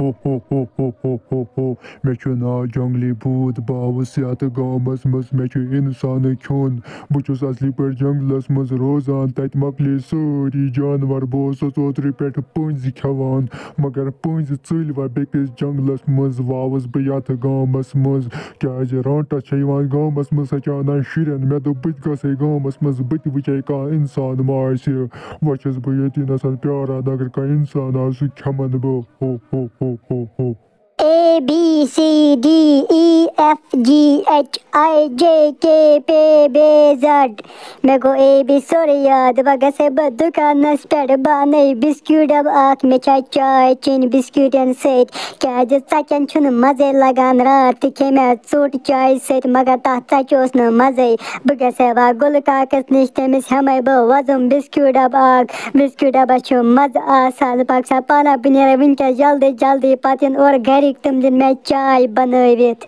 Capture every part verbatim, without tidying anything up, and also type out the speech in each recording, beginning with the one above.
ہو ہو ہو ہو ہو ہو ہو۔ مےٚ چھُ ناو جنگلی بھوٗت، بہٕ آوُس یتھ گامس منٛز، مےٚ چھُ انسانہٕ کھیوٚن۔ بہٕ چھُس اصلی پٲٹھۍ جنگلس منٛز روزان، تتہِ مۄکلے سٲری جانور۔ بہٕ اوسُس اوترٕ پٮ۪ٹھٕ پٔنٛزۍ کھٮ۪وان، مگر پٔنٛزۍ ژٔلۍ وۄنۍ بیٚکِس جنگلس منٛز، وۄنۍ آوُس بہٕ یتھ گامس منٛز۔ کیازِ رانٛٹس چھےٚ یِوان گامس منٛز، سۄ چھےٚ انان شُرٮ۪ن۔ مےٚ دوٚپ بہٕ تہِ گژھے گامس منٛز، بہٕ تہِ وٕچھے کانٛہہ انسان ما آسہِ۔ وۄنۍ چھُس بہٕ ییٚتی نسن پیاران، اگر کانٛہہ انسان آو سُہ کھٮ۪من بہٕ۔ ہو ہو ہو ہو ہو۔ A B C D E F G H I J K P B Z۔ مےٚ گوٚو اے بی سورُے یاد، وۄنۍ گژھے بہٕ دُکانَس پٮ۪ٹھ، بہٕ اَنَے بِسکیٖٹ ڈَبہٕ اَکھ، مےٚ چھا چاے چیٚنۍ بِسکیٖٹَن سۭتۍ، کیٛازِ ژَچَن چھُنہٕ مَزَے لَگان۔ راتھ تہِ کھے مےٚ ژوٚٹ چایہِ سۭتۍ، مگر تَتھ ژَچہِ اوس نہٕ مَزَے۔ بہٕ گژھے وۄنۍ گُلہٕ کاکَس نِش، تٔمِس ہٮ۪مَے بہٕ وۄزُم بِسکیٖٹ ڈَبہٕ اَکھ، بِسکیٖٹ ڈَبَس چھُ مَزٕ آسان۔ بہٕ پَکہٕ سا پانہ، بہٕ نیرٕ وٕنکٮ۪س جلدی، پَتہٕ یِن اورٕ گَرِکۍ، تِم دِن مےٚ چاے بَنٲوِتھ۔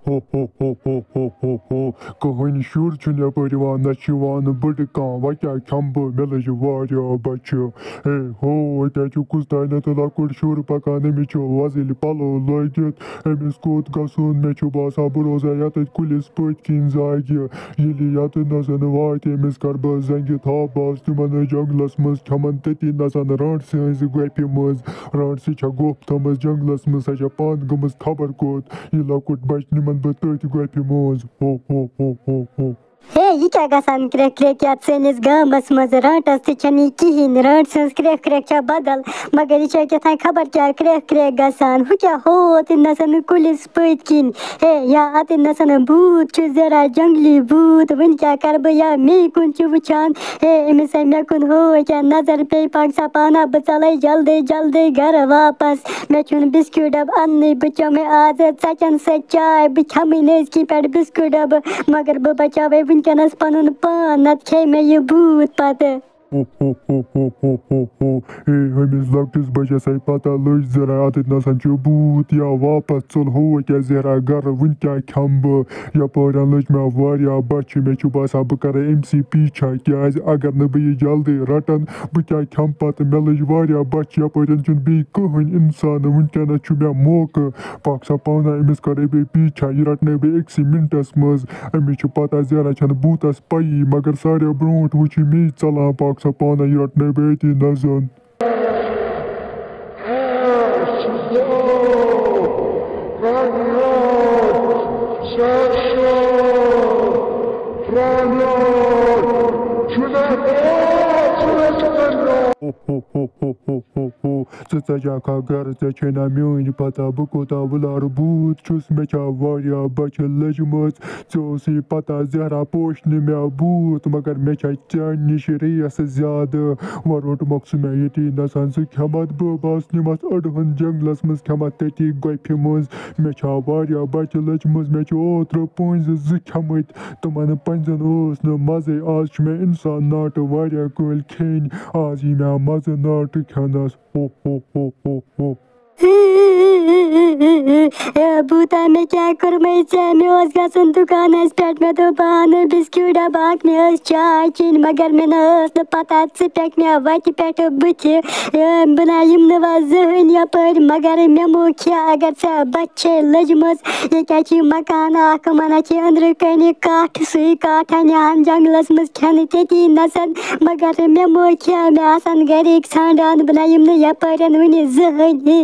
ہو ہو ہو ہو ہو ہو ہو۔ کٕہٕنۍ شُر چھُنہٕ یَپٲرۍ یِوان، نہ چھُ یِوان بٕڈٕ کانٛہہ۔ وۄنۍ کیٛاہ کھٮ۪مہٕ بہٕ؟ مےٚ لٔج واریاہ بۄچھِ۔ ہے ہو، تۄہہِ چھُ کُس تانٮ۪تھ لۄکُٹ شُر پَکان، أمِس چھُ وۄزٕلۍ پَلو لٲگِتھ، أمِس کوٚت گژھُن؟ مےٚ چھُ باسان، بہٕ روزٕ ہا یَتَتھ کُلِس پٔتۍ کِنۍ زاگہِ۔ ییٚلہِ یَتَتھ نَسَن واتہِ، أمِس کَرٕ بہٕ زَنٛگہِ تھپھ۔ بہٕ آس تِمَن جنٛگلَس منٛز کھٮ۪مَن تٔتی نَسَن رانٛٹسہٕ ہٕنٛزِ گۄپھِ منٛز۔ رانٛٹسہٕ چھےٚ گۄپھ تھٲومٕژ جنٛگلَس منٛز، سۄ چھےٚ پانہٕ گٔمٕژ خبر کوٚت۔ یہِ لۄکُٹ بَچہٕ نِمَن بہٕ تٔتھۍ گۄپھِ منٛز۔ ہو ہو ہو ہو ہو۔ ہے، یہِ کیٛاہ گژھان کرٛٮ۪کھ کرٛٮ۪کھ یَتھ سٲنِس گامَس منٛز؟ رانٛٹَس تہِ چھَنہٕ یہِ کِہیٖنۍ، رانٛٹسہٕ ہٕنٛز کرٛٮ۪کھ کرٛٮ۪کھ چھےٚ بدل، مگر یہِ چھےٚ کیٛاہ تام خبر کیٛاہ کرٛٮ۪کھ کرٛٮ۪کھ گژھان۔ ہُہ کیٛاہ ہوو تٔمۍ نَسَن کُلِس پٔتۍ کِنۍ؟ ہے، یا اَتہِ نَسَن بھوٗت چھُ زیران، جنٛگلی بھوٗت، وٕنۍ کیٛاہ کَرٕ بہٕ؟ یا مے کُن چھُ وٕچھان؟ ہے، أمِس ہے مےٚ کُن ہوو کیٛاہ نظر پیٚیہِ، پَکھ سا پانہ، بہٕ ژَلَے جلدی جلدی گَرٕ واپَس۔ مےٚ چھُنہٕ بِسکیٖٹ ڈَبہٕ اَننُے، بہٕ چَمَے آز ژَچَن سۭتۍ چاے، بہٕ کھٮ۪مٕے نہٕ أزکی پٮ۪ٹھ بِسکیٖٹ ڈَبہٕ، مگر بہٕ بَچاوَے وٕنکٮ۪نَس پَنُن پان، نَتہٕ کھیٚیہِ مےٚ یہِ بھوٗت پَتہٕ۔ ہو ہو ہو ہو ہو ہو ہو۔ ہے، أمِس لۄکٹِس بَچَس ہے پَتہ لٔج زِرا، اَتٮ۪تھ نَسَن چھُ بھوٗت، یا واپَس ژوٚل ہو کیٛاہ زِرا گَرٕ، وٕنہِ کیٛاہ کھٮ۪مہٕ بہٕ؟ یَپٲرۍ لٔج مےٚ واریاہ بۄچھِ، مےٚ چھُ باسان بہٕ کَرٕ أمۍ سٕے پیٖچھا، کیٛازِ اگر نہٕ بہٕ یہِ جلدی رَٹَن، بہٕ کیٛاہ کھٮ۪مہٕ پَتہٕ؟ مےٚ لٔج واریاہ بۄچھِ، یَپٲرۍ چھُنہٕ بیٚیہِ کٕہٕنۍ اِنسان، وٕنکٮ۪نَس چھُ مےٚ موقعہٕ، پَکھ سا پانہ، أمِس کَرَے بہٕ پیٖچھا، یہِ رَٹنَے بہٕ أکسٕے مِنٹَس منٛز۔ أمِس چھُ پَتہ زیرا چھَنہٕ بھوٗتَس پَیی، مگر ساروی برونٛٹھ وٕچھِ مے ژَلان، پَکھ سا پانہ، یہِ رَٹنَے بہٕ أتی نَسَن۔ ہو ہو ہو ہو ہو ہو۔ ژٕ ژَجاکھا گَرٕ، ژےٚ چھے نا میٛٲنۍ پَتہ بہٕ کوٗتاہ وُلار بھوٗت چھُس، مےٚ چھا واریاہ بۄچھِ لٔجمٕژ۔ ژےٚ اوسُے پَتہ زہرا پوشہِ نہٕ مےٚ بھوٗت، مگر مےٚ چھا چانہِ نِش ریس زیادٕ۔ وۄنۍ روٚٹمَکھ ژٕ مےٚ ییٚتی نَسَن، ژٕ کھٮ۪مَتھ بہٕ، بہٕ آس نِمَتھ أڑہَن جنٛگلَس منٛز، کھٮ۪مَتھ تٔتی گۄپھِ منٛز۔ مےٚ چھا واریاہ بۄچھِ لٔجمٕژ، مےٚ چھِ اوترٕ پٔنٛزۍ زٕ کھٮ۪مٕتۍ، تِمَن پٔنٛزٮ۪ن اوس نہٕ مَزَے، آز چھُ مےٚ اِنسان ناٹہٕ واریاہ کٲلۍ کھیٚنۍ، آز یی مےٚ مَزٕ ناٹہٕ کھٮ۪نَس۔ ہو ہو ہو ہو ہو۔ اے بوٗتا، مےٚ کیٛاہ کوٚرمَے ژےٚ؟ مےٚ اوس گژھُن دُکانَس پٮ۪ٹھ، مےٚ دوٚپ بہٕ اَنہٕ بِسکیٖٹ ڈَبہٕ اَکھ، مےٚ ٲس چاے چیٚنۍ، مگر مےٚ نہ ٲس نہٕ پَتہ ژٕ پٮ۪کھ مےٚ وَتہِ پٮ۪ٹھٕ بٕتھِ۔ اے، بہٕ نہ یِمہٕ نہٕ وۄنۍ زٕہٕنۍ یَپٲرۍ، مگر مےٚ مو کھےٚ، اگر ژےٚ بۄچھِ چھے لٔجمٕژ، ییٚتہِ حظ چھِ یہِ مکان اَکھ، یِمَن حظ چھِ أنٛدرٕ کَنہِ کَٹھ، سُے کَٹھ ہَنہِ ہَن جنٛگلَس منٛز کھٮ۪نہٕ تٔتی نَسَن، مگر مےٚ مو کھےٚ، مےٚ آسَن گَرِکۍ ژھانٛڈان، بہٕ نہ یِمہٕ نہٕ یَپٲرٮ۪ن وٕنہِ زٕہٕنۍ۔